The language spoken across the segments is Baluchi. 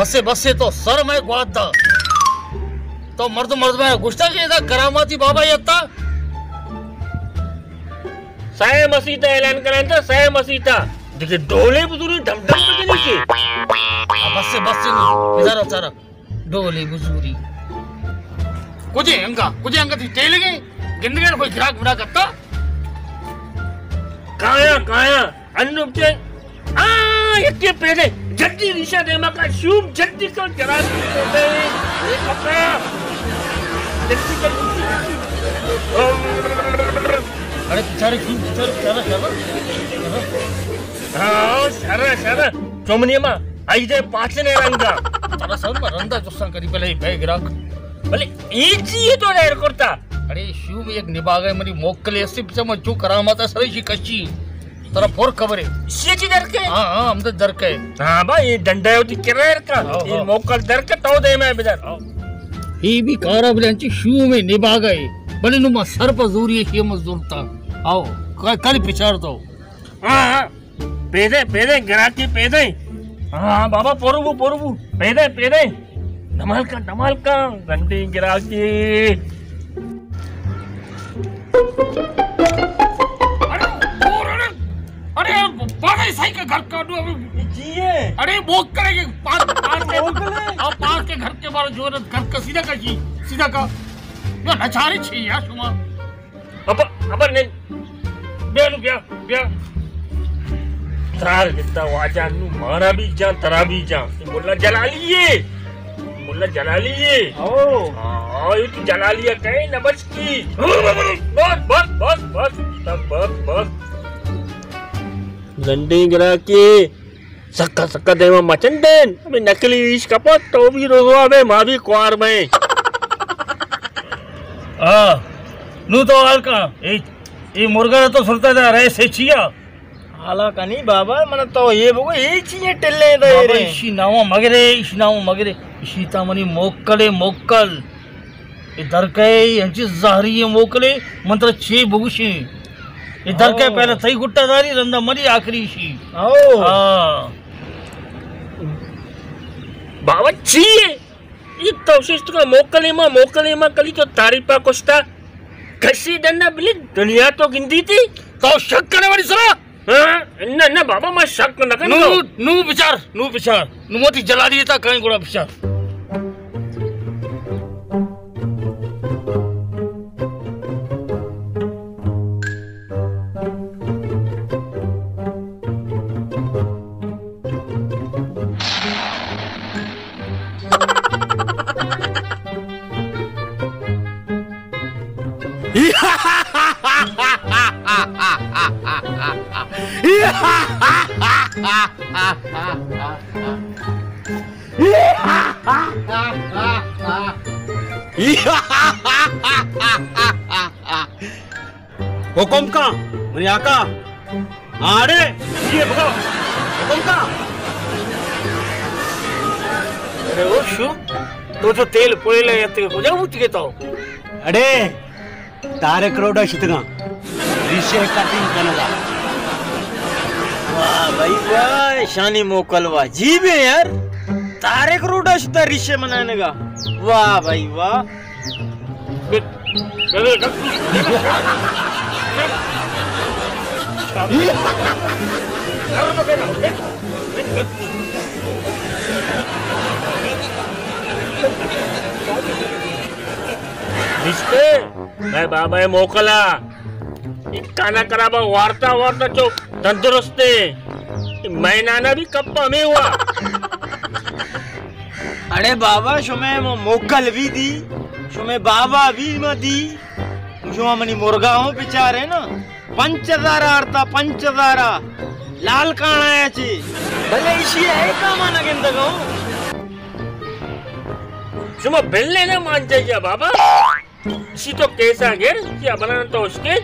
بس، بس، تو سر میں گوات دا۔ تو مردم، مردم گشتا کہ ادا کراماتی بابا یتا۔ سائے مسیتا اعلان کرن تا، سائے مسیتا۔ دیکھے ڈولے بزوری ڈھم ڈھم بجنی کے۔ بس، بس، ادھر چارا۔ ڈولے بزوری۔ کجے انگا، کجے انگا تھی ٹیل گئے، گند گئے کوئی گراک مراک اتا؟ کایا، کایا، انو بچے، آ، یکے پیدے، جھٹی ریشہ دیما کا شوم، جھٹی کا جرا پیدے، اے پکا، جھٹی کا، اڑے بچارے شوم، بچارے، بچارے، بچارے۔ ہاں، شرا، شرا۔ چومنی ما، آئی دے پاچنے رنگا۔ ترا سر ما رندا جساں کری بلے بے گراک۔ بلے اے چی اے تو ڈیر کرتا؟ اڑے شوم یک نباگے منی موکلے اسی پچا ما چو کرامات سر ایشی کشی۔ ترا پور خبرے۔ ایشی چی درکے؟ ہاں، ہاں، ہم تو درکے۔ ہاں با، اے ڈنڈا ہوتی کریر کا۔ ہاں، اے ہاں۔ موکل درکے تو دے میں بدر۔ ہاں۔ اے بھی کارا بلے انچی شوم نباگے۔ بلے نو ما سر پا زوری ایشی ما زورتا۔ آؤ، ک-، کل پچار تو۔ ہاں، ہاں۔ پیدے، پیدے، گراکی پیدے۔ ہاں، بابا، پرو بو، پرو بو۔ پیدے، پیدے۔ دمال کا، دمال کا، گھنٹی گراکی۔ ارے، اور ارے، ارے، پاگل سائی کا گھر کا دو۔ جی ہے۔ ارے، موکل کے پاس، پاس کے، موکل ہے۔ اب پاس کے گھر کے باہر جو ہے نا، گھر کا سیدھا کا جی، سیدھا کا۔ نو نچاری چھی یار شما۔ ابا، ابا، نہیں۔ بیا نو، بیا، بیا۔ ترار گتا واجہ نو، مارا بھی جان، ترا بھی جان۔ اے ملا جلالی ہے۔ ملا جلالی ہے۔ او۔ ہاں، اے تو جلالی ہے، کہیں نہ بچ کی۔ بس، بس، بس، بس، بس، بس۔ گنڈی گرا کے۔ سکا سکا دیما مچن دین، ہمیں نقلی ریش کپت، تو بھی رسوا بے، ما بھی کوار بے۔ آ، نو تو حال کا، اے، اے مرگا تو سرتا دا رہے سے چیا؟ حالا کنی بابا، من تو یہ بگو، اے چیئے ٹلے دا بابا، رے۔ ایشی ناما مگرے، ایشی ناما مگرے، ایشی تا منی موکلے، موکل۔ اے درکے، اے انچی زہری اے موکلے، من ترا چے بگوشیں؟ اے درکے او۔ پہلے تئی گٹا داری، رندا منی آخری شی۔ او۔ ہاں۔ بابا چی اے؟ اے تو ششت کا موکلے ما، موکلے ما کلی تو تعریفا کشتا۔ کشی ڈنڈا بلی دنیا تو گندی تھی۔ تو شک کرے والی سرا۔ ہاں، نہ، نہ بابا، ما شک نہ کنوں۔ نو، نو بچار، نو بچار۔ نو موتی جلالی تا کہیں گڑا بچار۔ حکم کا، منی آقا۔ آڑے، یہ بگو۔ حکم کا۔ ارے او شو، تو جو تیل پویلے یتے کجا بوتی کے تو؟ اڑے، طارق روڈا شتگاں۔ ریشے کٹنگ کنگا۔ واہ بھائی واہ، شانی موکل واہ۔ جی بے یار، طارق روڈا شتا ریشے منانگا۔ واہ بھائی واہ۔ رشتے، میں بابا موکلا۔ کانا کرابا وارتا وارتا چو تندرستے۔ میں نانا بھی کپا میں ہوا۔ اڑے بابا، شمے مو-، موکل بھی دی، شمے بابا بھی ما دی، شما منی مرگا ہوں بچارے نا، پنچ ہزار آرتا، پنچ ہزار لال کانا ہے چی، بلے ایشی ہے کاما نہ گندگا ہوں۔ شما بلے نہ مان جائیے بابا۔ اشی تو کیسا گر کہ ابنا تو اشکے۔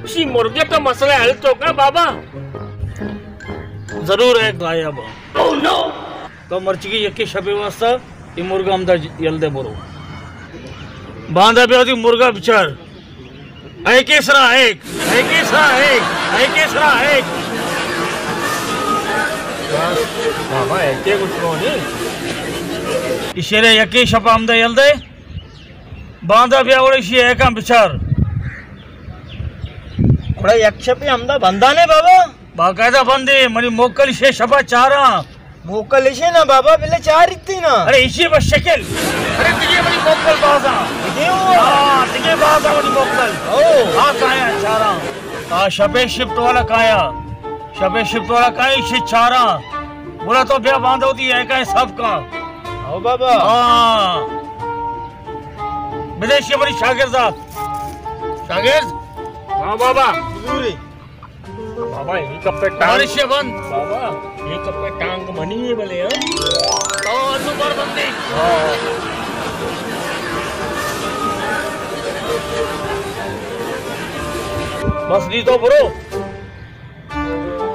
اشی مرگے تو مسئلہ حل تو کا بابا؟ ضرور ہے گایا با۔ تو مرچی کی یکی شپے واسطہ یہ مرگا ہم دا یل دے برو۔ باندا بیا دی مرگا بچار۔ اے کیسرا ایک، اے کیسرا ایک، اے کیسرا ایک۔ بابا، ایک کچھ کو نہیں۔ ایشی ءَ را یکے شپ ءَ ہمدا یل دے، باندا بیا وڑے ایشی ءَ ایکاں بچار۔ گڑا یک شپے ہمدا بندانے بابا؟ باقاعدہ بندے، منی موکل ایشی ءَ شپ ءَ چاراں۔ موکل ایشی نا بابا، بلے چاریتی نا۔ ارے ایشی بس شکل۔ ارے دگہ منی موکل بازاں۔ دگہ ہو؟ ہاں، دگہ بازاں منی موکل۔ او۔ آ کایاں چاراں۔ آ شپے شفٹ والا کایاں۔ شپے شفٹ والا کایاں، ایشی چاراں۔ گڑا تو بیا باندا وتی ایکاں سب کن۔ او بابا۔ ہاں۔ بدے ایشی منی شاگرد ءَ۔ شاگرد؟ ہاں بابا۔ حضوری۔ بابا، اے کپے ٹانگ۔ بارش بند۔ بابا، اے کپے ٹانگ منی ہے بلے، ہاں؟ تو انو بار بندی۔ ہاں۔ بس نی تو برو۔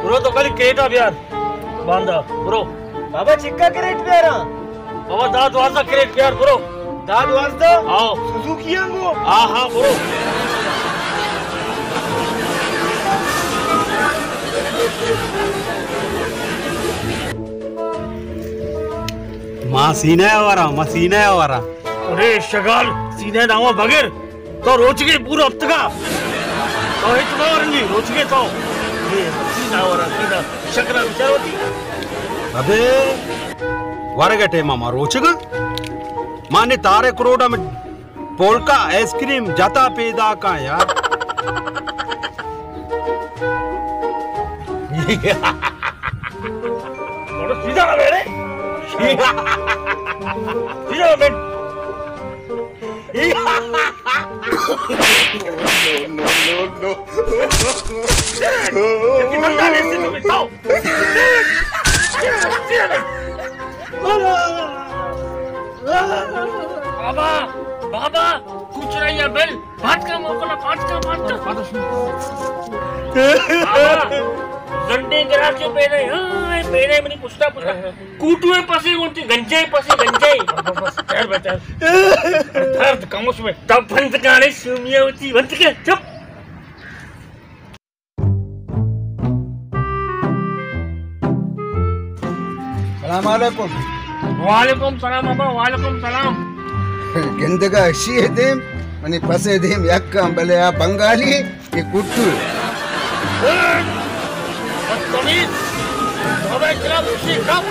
برو تو کلی کریٹا بیار۔ باندا، برو۔ بابا، چکا کریٹ بیاراں؟ بابا، دہ دوازدہ کریٹ بیار، برو۔ دہ دوازدہ؟ آؤ۔ سوزوکی آں گو؟ ہاں، ہاں، برو۔ ما سینہ ءَ وراں، ما سینہ ءَ وراں۔ ارے شگال، سینہ ناما بگر۔ تو روچگے پورا ہفتگا۔ تو ہچ باور نہیں، روچگے تو۔ یہ سیدھا ورا، سیدھا شکرا بچار ہوتی۔ ابے، ورگ ٹائم ما روچگا۔ مانے تارے کروڑا میں پولکا آئس کریم جتا پیدا کا یار۔ سیدھا میرے۔ سیدھا میرے۔ بابا، بابا، کچھ نہیں ہے بل۔ بات کا موقع نا، بات کا، بات کا۔ بابا، زنڈے گرا کے پینے، ہاں، پینے منی پشتا پشتا۔ کوٹو ءِ پسے گونتی، گنجے ءِ پسے گنجے۔ بس، بس، ٹھہر بے، ٹھہر۔ درد کموش میں۔ تب بند کانے سومیا ہوتی، بند کر، چپ۔ سلام علیکم۔ وعلیکم سلام بابا، وعلیکم سلام۔ گندگا اشی دیم، منی پسے دیم یکاں، بلے آ بنگالی۔ اے کٹو۔ بدتمیز۔ بابا کرا خوشی کپ۔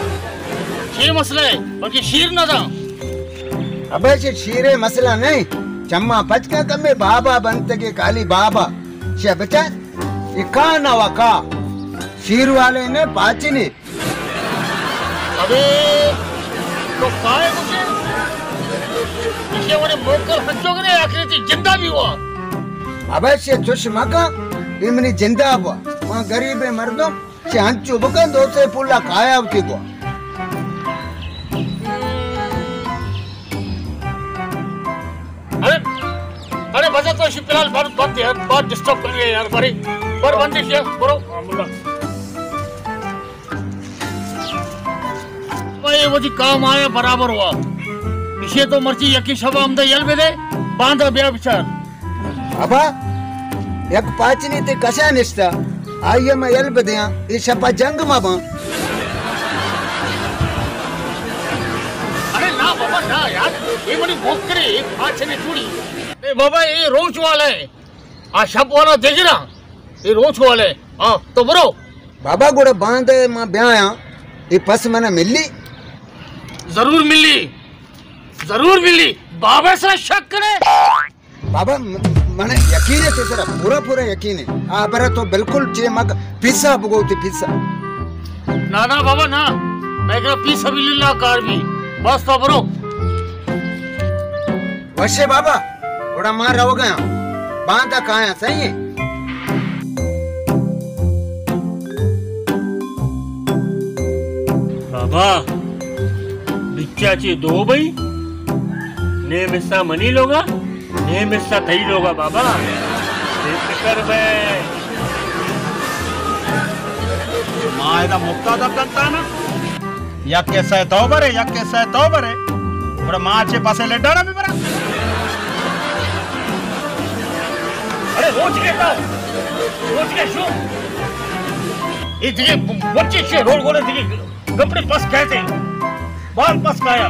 چی مسئلہ ہے؟ بلکہ شیر نہ دا۔ ابے چہ شیرے مسئلہ نہیں۔ چما پچکا کمے بابا بنتگے، کالی بابا۔ چہ بچار۔ اے کا نہ وکا۔ شیر والے نے پاچنی۔ ابے، تو کائے گوشے؟ ایشی وڑے موکل ہنچو گرے آخری تی جندا بھی ہوا۔ ابے، چے چش مکا، اے منی جندا ہوا۔ ما غریب مردم، چے ہنچو بکن، دو سے پولا کایا ہوتی گوا۔ ارے، ارے بچا تو ایشی فی الحال بند، بند یار، بہت ڈسٹرب کر رہے ہیں یار، بڑی، بر بندش یار، برو۔ بھائی، وتی کام آیا برابر ہوا۔ ایشی تو مرچی یکی شبا ہمدا یل بدے، باندا بیا بچار۔ ابا، یک پاچنی تے کشا نشتا، آئی ما یل بدیاں، اے شپا جنگ ما باں۔ ارے نا بابا، نا یار، اے منی موکرے، اے پاچنے چوڑی۔ اے بابا، اے روچ والا ہے۔ آ شپ والا دگرا، اے روچ والے۔ ہاں، تو برو۔ بابا گڑا باندے ما بیایاں، اے پس منا ملی؟ ضرور ملی، ضرور ملی۔ بابا سرا شک کرے؟ بابا م-، منا یقین ہے تے سرا، پورا پورا یقین ہے۔ آ برا تو بالکل چے مک پیسا بگو تے پیسا۔ نا نا بابا نا، میں کہا فی سبیل اللہ کار بھی۔ بس تو برو۔ وشے بابا، گڑا ما روگا آں۔ باندا کایاں، صحیح ہے؟ بابا، بچا چے دو بھئی، نیم حصہ منی لوگا، نیم حصہ تئی لوگا بابا۔ بے فکر بے۔ ما ادا مفتا دب دنتا نا۔ یک کسہ تو برے، یک کسہ تو برے۔ گڑا ما چے پسے لڈانا بھی برا۔ ارے روچ کے تا، روچ کے شو۔ اے دیگه بچے چے رول گولے دیگه گپڑے پس کہتے۔ بال پس کایا۔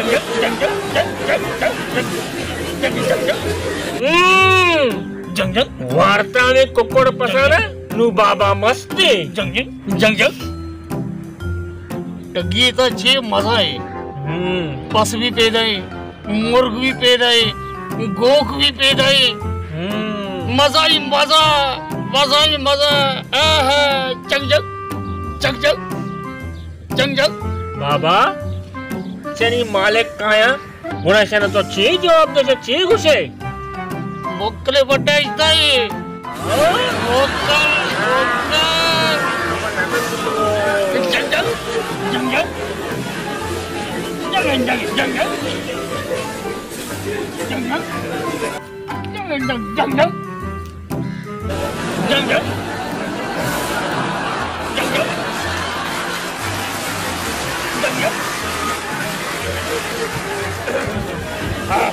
جنگ جنگ، جنگ جنگ، جنگ جنگ، جنگ جنگ۔ ہم۔ جنگ جنگ۔ وارتا میں ککڑ پسانا، نو بابا مستے۔ جنگ جنگ، جنگ جنگ۔ ٹگی تا چے مزہ ہے۔ ہم۔ پس بھی پیدا ہے، مرگ بھی پیدا ہے، گوک بھی پیدا ہے۔ ہم۔ مزہ ہی مزہ، مزہ ہی مزہ۔ آہا، جنگ جنگ، جنگ جنگ۔ جنگ جنگ۔ بابا، چنی مالک کایا، گڑا شنا تو چی جواب دے، چی گوشے؟ موکلے بٹا اشتائی۔ موکل، موکل۔ جنگ جنگ، جنگ جنگ۔ جنگ جنگ، جنگ جنگ۔ جنگ جنگ۔ جنگ جنگ، جنگ جنگ۔ جنگ جنگ۔ جنگ جنگ۔ جنگ جنگ۔ ہاں،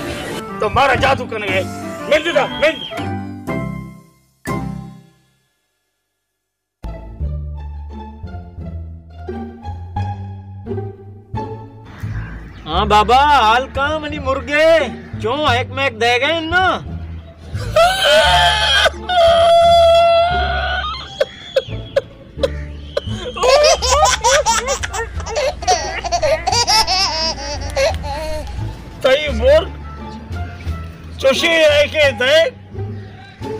تو مارا جادو کنگ ہے۔ مند دا، مند۔ ہاں بابا، حال کاں منی مرگے؟ چون ہیک میک دے گئے نا؟ تئی مرگ چوشی ہے کہ دے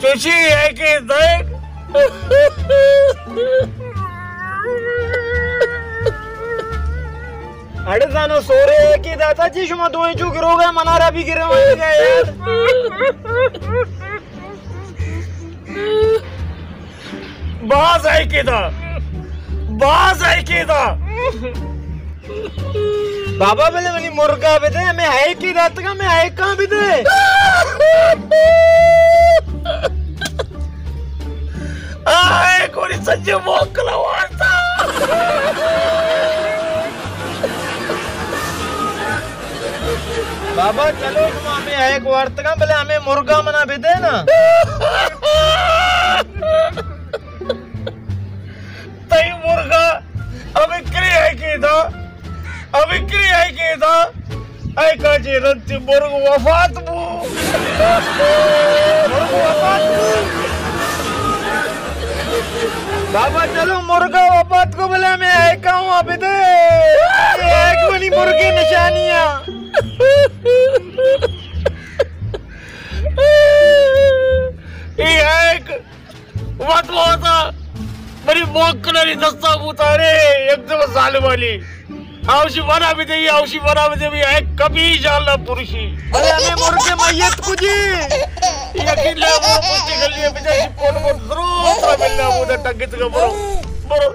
چوشی ہے کہ دیکھ۔ اڑے زانو سورے ہے کہ داتا جی شما دوئیں چو گروگا منارا بھی گروائیں گا یار۔ باز ہے کہ دا، باز ہے کہ دا۔ بابا بلے منی مرگا بدے، ہمیں ہیکی داتگا، ہمیں ہیکاں بدے۔ آئے کوری سچے موکلا وارتا۔ بابا چلو شما ہمیں ہیک وارتگا، بلے ہمیں مرگا منا بدے نا۔ تئی مرگا ابکری ہے کہ دا، ابکری ہے کہ دا، اے کاچے رنتی مرگ وفات بو۔ مرگ وفات بو۔ بابا چلو مرگا وفات کو بلے ہمیں اے کاؤں بدے۔ اے ایک منی مرگی نشانی ہے۔ اے ایک وت وت منی موکلانی دستا بوتا رے، یک دم ظالمانی۔ آوشی منا بدے، آوشی منا بدے، بھی ایک کبھی جان نہ پرشی۔ بلے ہمیں مرد میت کجی؟ یقین لے وہ پوچھے گلی بدے، پون پون درو، ترا ملنا بودا ٹگت کا برو، برو۔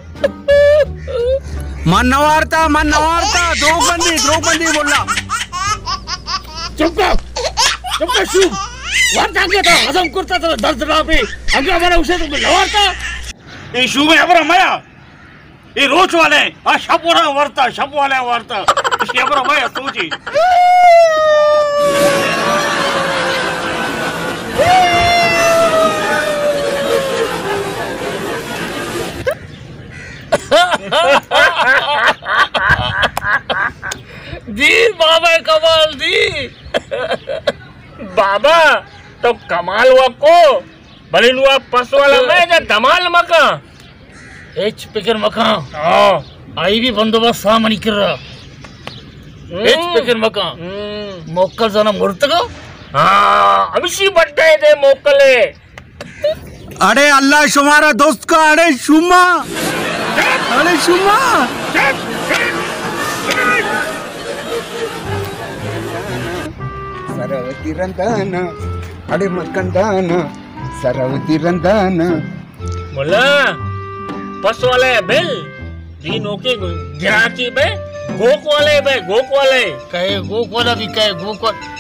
من نوارتا، من نوارتا، دروگ بندی، دروگ بندی بولا۔ چپ کر، چپ کر شو۔ وارتا کیا تھا؟ قسم کرتا تھا درد نہ پہ۔ اگر ہمارا اسے تو نوارتا۔ اے شو میں ہمارا میا۔ اے روچ والے، آ شپ والا وارتا، شپ والا وارتا۔ اس کے ہمارا میا سوچی۔ دی بابا کمال دی۔ بابا تو کمال وکو، بلے نو آ پس والا میں جا دمال مکا۔ ہچ پکر مکا۔ ہاں۔ آئی بھی بندوبست سا منی کرا۔ ہچ فکر مکن۔ ہم۔ موکل زانا مرتگا؟ ہاں، ہمشی بڈے دے موکلے۔ اڑے اللہ شمارا دوست کا، اڑے شما، اڑے شما۔ سروتی رندانا، اڑے مکندانا، سروتی رندانا۔ ملا، پس والے بل، دی نوکے گو-، گراکی بے، گوک والے بے، گوک والے۔ کہے گوک والا بھی کہے گوک والا۔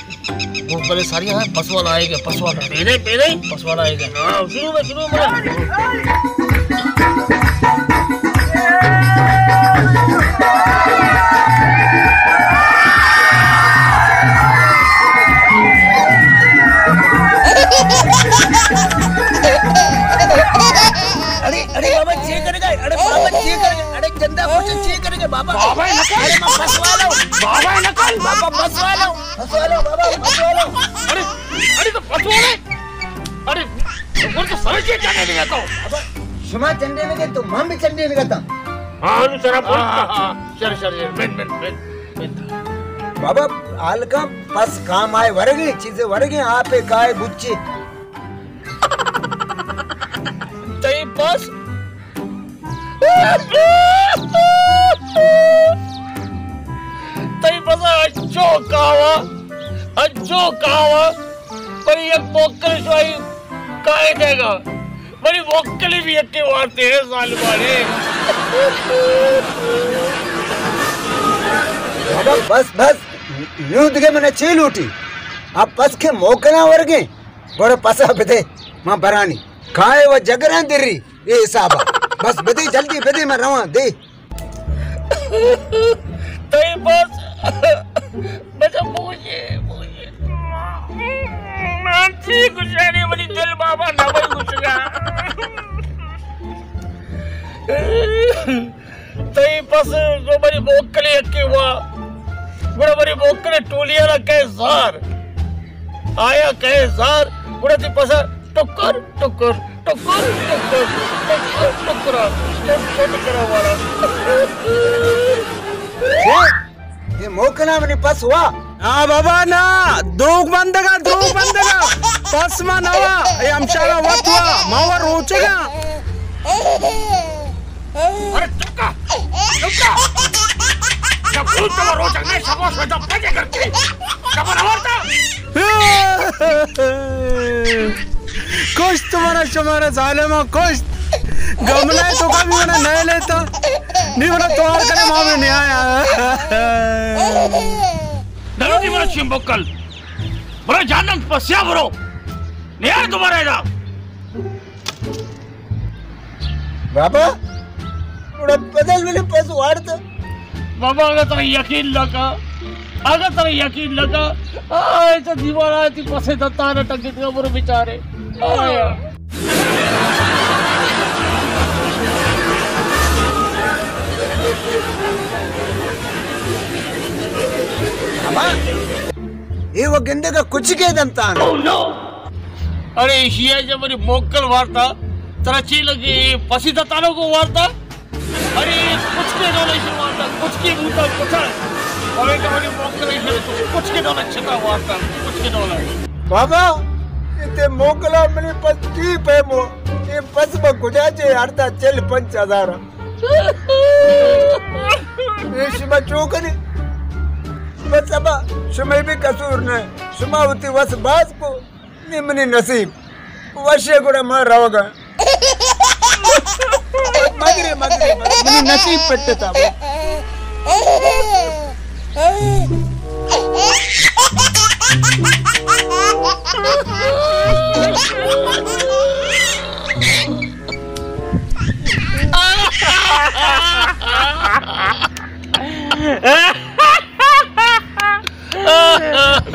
گوک والے ساری ہیں، پس والا آئے گا، پس والا۔ پیرے، پیرے۔ پس والا آئے گا۔ ہاں، شروع میں، شروع میں۔ اڑے، اڑے بابا، چے کرے گا؟ اڑے بابا، چے کرے گا؟ اڑے جندا کچھ چے کرے گا بابا؟ بابا نکل۔ اڑے میں پسوا لو۔ بابا نکل۔ بابا پسوا لو۔ پسوا لو بابا، پسوا لو۔ اڑے، اڑے تو پسوا لے۔ اڑے، تو سر کے چڑھے نہیں تو۔ بابا، شما چنڈے میں گئے تو من بھی چنڈے میں گتا۔ ہاں، ہاں، سر، ہاں، ہاں، ہاں۔ شر، شر، شر۔ من، من، من، من۔ بابا، حال کا پس کام آئے ورگے، چیزیں ورگے، آپ کائے بچے۔ تئی پس، تئی پس انچو کاوا، انچو کاوا، پر یک موکل شوئی کائے دے گا۔ منی موکلی بھی یکے وارتے ہیں ظالمانے۔ بابا، بس، بس، نوں دگہ من چے لوٹی؟ آپ پس کے موکلاں ورگے، گڑا پسا بدے، ما برانی۔ کائے و جگراں دری۔ اے حسابا۔ بس بدے، جلدی بدے، من رواں، دے۔ تئی پس بچا بوجے، بوجے۔ من چی گشانی، منی دل بابا نہ بھئی گشگا۔ تئی پس گو منی موکلے یکے وا۔ گڑا منی موکلے ٹولی را کئے زار۔ آیا کئے زار۔ گڑا تئی پس ٹکر، ٹکر، ٹکر، ٹکر، ٹکر، ٹکر، ٹکر کرا والا۔ اے موکلا منی پس وا۔ نا بابا نا، دروگ بندگا، دروگ بندگا۔ پس ما نوا، اے ہمشارا وت وا، ما وا روچگا۔ ارے چپ کا، چپ کا۔ جب بھول تو روچگ نہیں، شاباش بیٹا، بھاگے گھر کے۔ جب نہ ورتا۔ کشت منا شمارا ظالما، کشت۔ گملہ تو کبھی منا نہیں لیتا۔ نہیں منا توار کرے ما میں نہیں آیا۔ نلوٹی منا شیم بکل۔ برو جانم پسیا برو۔ نہیں آیا دوبارہ ادا۔ بابا، گڑا بدل منی پس وارت۔ بابا، اگاں ترا یقین لگا، اگاں ترا یقین لگا، آئے تو دیوان آتی پسے دتانا ٹنگت گا برو بیچارے۔ آیا۔ بابا، اے و گندگا کچکے دنتان۔ اڑے ایشی ء جب منی موکل وارتا، ترا چی لگے؟ اے پسی تتانو کو وارتا؟ اڑے اے کچکے ڈول ایشی وارتا، کچکے بوتا کچا۔ اوے کہ منی موکل ایشی تو کچکے ڈول چتا وارتا، کچکے ڈول۔ بابا، اے تے موکلا منی پس چی پیمو؟ اے پس با کجا چے ہرتا چل پنچ ہزار۔ اے شما چو کنی؟ بس ابا، شمئے بھی قصور نہ۔ شما وتی وس باز کو۔ نی منی نصیب وشے گڑا ما روگا۔ مگرے، مگرے، مگرے۔ منی نصیب پٹتا۔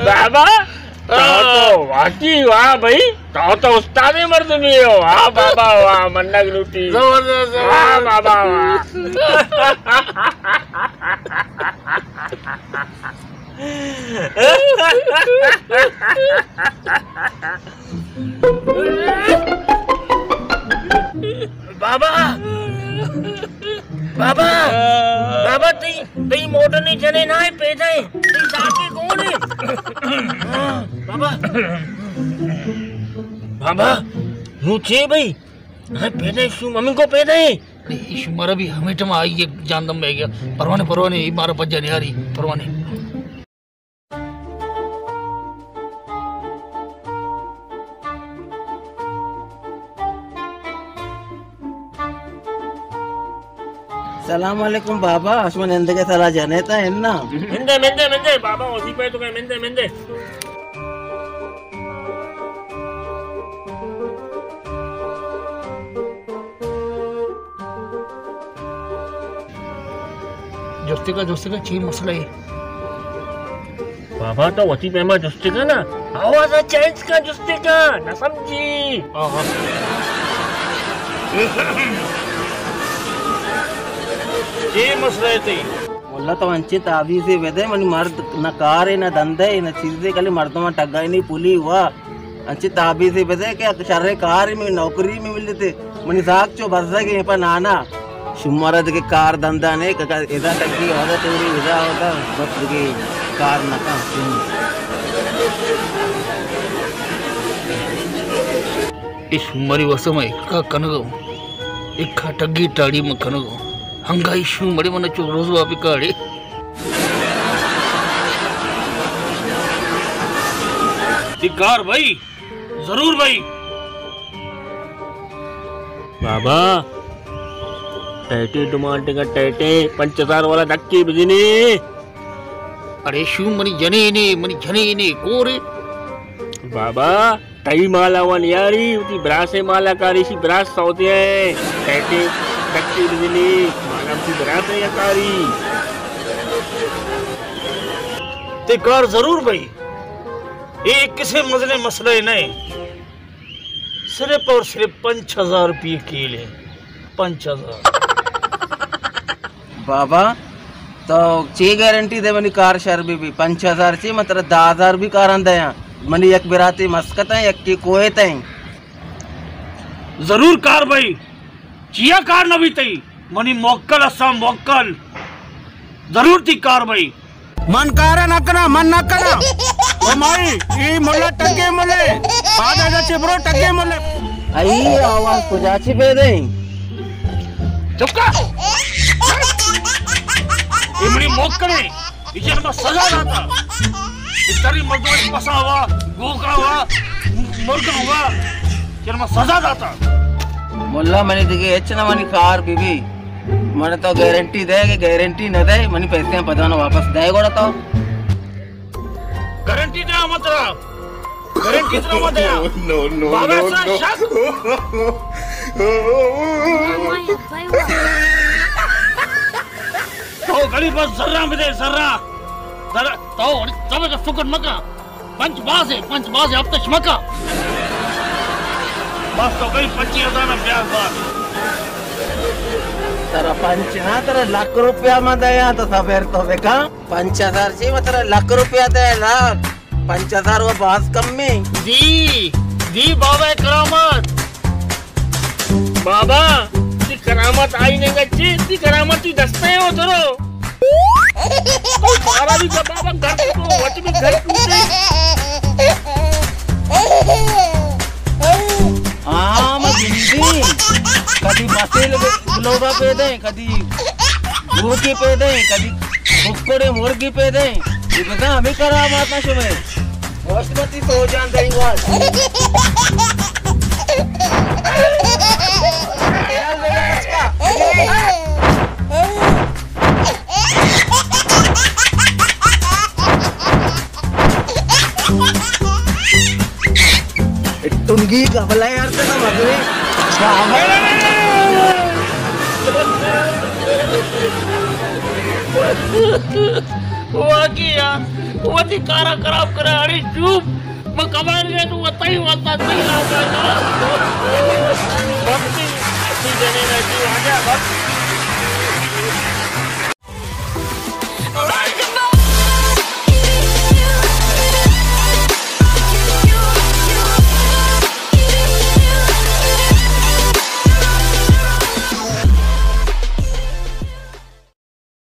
بابا، تو تو واقعی واہ بھائی، تو تو استاد مردمی ہو۔ واہ بابا واہ، منگ لوٹی۔ زبردست، واہ زبردست۔ بابا واہ۔ بابا، بابا، بابا، تئی، تئی موٹر نہیں چلے نہ، پیدا ایں، تئی زاکے گون ایں۔ بابا۔ بابا، نوں چے بھئی؟ ہاں، پیدا ایں، شوم ہمیں کو پیدا ایں۔ اے شوم مارا بھی ہمیں ٹائم آئی ہے، جان دم بہ گیا۔ پروانے، پروانے، اے مارا پجا نیاری، پروانے۔ سلام علیکم بابا، شما نندگے سرا جنیتا انا؟ مندے، مندے، مندے، بابا وظیفہ تو کہ مندے، مندے۔ جستے کا، جستے کا چی مسئلہ ہے؟ بابا تو وتی پیما جستے کا نا، آواز چینج کا جستے کا، نہ سمجھی۔ آہا۔ چی مسئلہ ہے تئی؟ واللہ تو انچیں تعویذے بدے، منی مرد نہ کارے، نہ دندے، نہ چیزے، کلی مردماں ٹگائنی پولی ہوا۔ انچیں تعویذے بدے کہ شریں کارے میں، نوکری میں ملتے۔ منی زاک چو بزگیں پہ نانا۔ شمارا دگہ کار دندا نے کہ ادا ٹگی، ادا ٹوری، ادا، ادا، بس دگہ کار نہ کن۔ اے شوم مری وسم ءَ اکا کنگ ءَ، اکا ٹگی ٹاڑی من کنگ ءَ۔ ہنگا اے شوم مری من چو روز واپی کاڑی۔ تئی کار بھائی، ضرور بھائی۔ بابا، ٹیٹے ڈیمانڈ کا ٹیٹے، پنچ ہزار والا دھکے بجنے۔ اڑے شوم منی جنے نے، منی جنے نے، کورے۔ بابا، تئی مالا ون یاری، وتی براسے مالا کاری، شی براس سوتے ہیں۔ ٹیٹے، ٹکے بجنی، مالا وتی براسے یا کاری۔ تئی کار ضرور بھائی۔ اے کسے مزنے مسئلہ نہیں۔ صرف اور صرف پنچ ہزار روپے کیلے۔ پنچ ہزار۔ بابا، تو چے گارنٹی دے منی کار شر بی بی؟ پنچ ہزار چے، من ترا دہ ہزار بھی کاراں دیاں۔ منی یک براتے مسکت ہیں، یکے کویت ہیں۔ ضرور کار بھائی، چیا کار نہ بیتئی؟ منی موکل اساں، موکل۔ ضرور تئی کار بھائی۔ من کار نہ کناں، من نہ کناں۔ او مائی، ای ملا ٹکے ملے۔ پادا جا چے برو ٹکے ملے۔ ای آواز کجا چی پیدے؟ چپ کر۔ ای منی موکل ایں۔ ایشی ما سزا داتا۔ بستری مردم پسا ہوا، گوکا ہوا، مرگا ہوا۔ ایشی ما سزا داتا۔ ملا منی دگہ ہچ نہ منی کار بی بی۔ من تو گارنٹی دے کہ گارنٹی نہ دے، منی پیسے پدا نہ واپس دے گوڑا تو۔ گارنٹی دے مت را۔ گارنٹی ترا مت دے۔ نو، نو، بابا نو، سا نو۔ شک۔ تو گڑی بس ذرہ بدے، ذرہ۔ ذرہ، تو تب تو سکٹ مکا۔ پنچ باز ہے، پنچ باز ہے، اب تک مکا۔ بس تو گئی پچی ہزار بیاز بار۔ ترا پنچ نہ، ترا لکھ روپیہ ما دیا تو صبر تو بکا۔ پنچ ہزار چی، ما ترا لکھ روپیہ دے، لکھ۔ پنچ ہزار و باز کم میں۔ جی، جی بابا کرامت۔ بابا، تئی کرامت آئی نہیں گچی، تئی کرامت تئی دستے ہو ترو۔ تو مارا بھی بابا گھر کو، وت بھی گھر ٹوٹے۔ ہاں، میں زندگی۔ کبھی مسیل لوگا پہ دیں، کبھی گوکی پہ دیں، کبھی ککڑے مرگی پہ دیں۔ یہ بتا ہمیں کرامات نہ شمے۔ گوشت بتی سو جان دیں گوشت۔ ٹنگی گبلا یار تینا مدوی۔ واقعی یار، وتی کارا خراب کرا، اڑی چوپ۔ من کمائن گئے تو وتائی وتا تئی لاتا۔ بختی، تئی جنے رہتی واجہ بخت۔